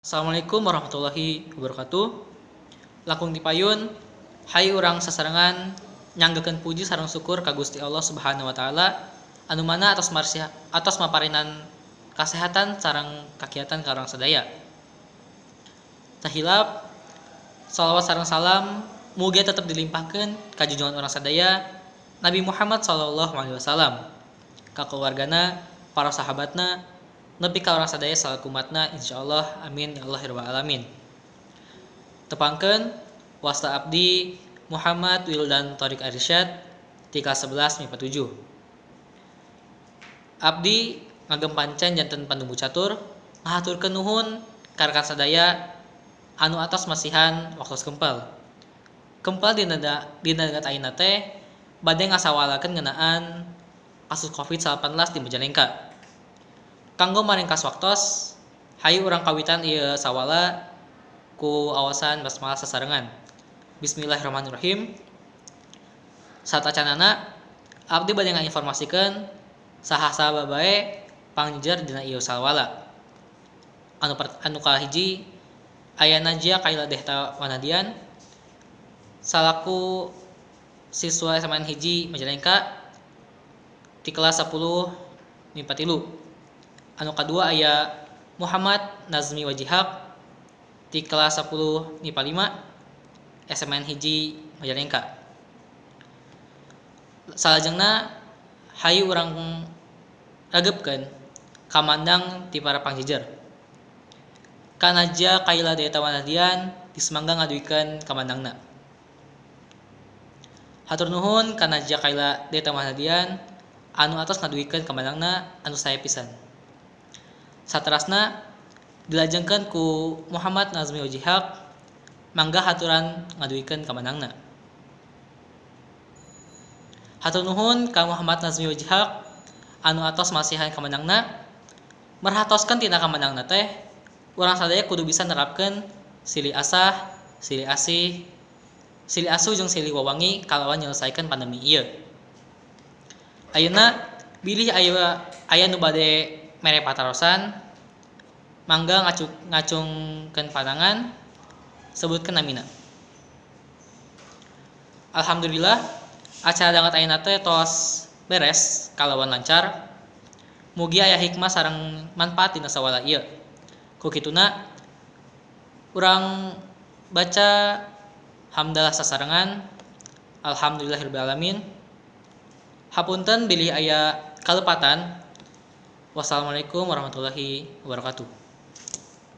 Assalamualaikum warahmatullahi wabarakatuh. Langkung dipayun, hayu urang sasarengan nyanggakeun puji sareng syukur ka Gusti Allah Subhanahu wa taala anu mana atos marsiha atos maparinan kasehatan sareng kakiatan ka urang sadaya. Tahilap shalawat sareng salam mugia tetep dilimpahkeun ka junjungan urang sadaya Nabi Muhammad sallallahu alaihi wasallam, ka keluargana, para sahabatna, nepi ka urang sadaya salaku umatna, insyaallah, amin ya Allah ya rabbal alamin. Tepangkeun wasta abdi Muhammad Wildan Thoriq Arsyad ti kelas 11 MIPA 7. Abdi ngagem pancen janten pandumbu catur ngahaturkeun nuhun ka rekan sadaya anu atos masihan waktos kempel. Kempel dina dina ayeuna teh bade ngasawalakeun ngeunaan kasus Covid-19 di Majalengka. Kanggo maringkas waktos, hayu urang kawitan ieu sawala ku awasan basmalah sasarengan. Bismillahirrahmanirrahim. Satacanana abdi bade ngainformasikeun saha-saha bae pangjejer dina ieu sawala. Anu kahiji aya Najia Kaila Dehta Wanadian salaku siswa SMA 1 Majalengka ti kelas 10 MIPA 3. Anu kadua aya Muhammad Nazmi Wajihak ti kelas 10 MIPA 5 SMA 1 Majalengka. Salajengna hayu urang rageupkeun kamandang ti para pangjejer. Ka Najia Kaila Dehta Wanadian disemangga ngaduikeun kamandangna. Hatur nuhun ka Najia Kaila Dehta Wanadian anu atos ngaduikeun kamandangna anu sae pisan. Saterasna dilajengkeun ku Muhammad Nazmi Wajihak mangga haturan ngaduikeun kamandangna. Hatur nuhun ka Muhammad Nazmi Wajihak anu atos masihan kamandangna. Merhatoskeun tina kamandangna teh urang sadaya kudu bisa nerapkeun silih asah, silih asih, silih asuh jeung silih wawangi kalawan nyelesaikeun pandemi ieu. Ayeuna bilih aya nu bade mere patarosan, mangga ngacungkeun panangan, sebutkeun namina. Alhamdulillah acara danget ayeuna teh tos beres kalawan lancar. Mugi aya hikmah sareng manfaat dina sawala ieu. Ku kituna urang baca hamdalah sasarengan, alhamdulillahirabbil alamin. Hapunten bilih aya kalepatan. Wassalamualaikum warahmatullahi wabarakatuh.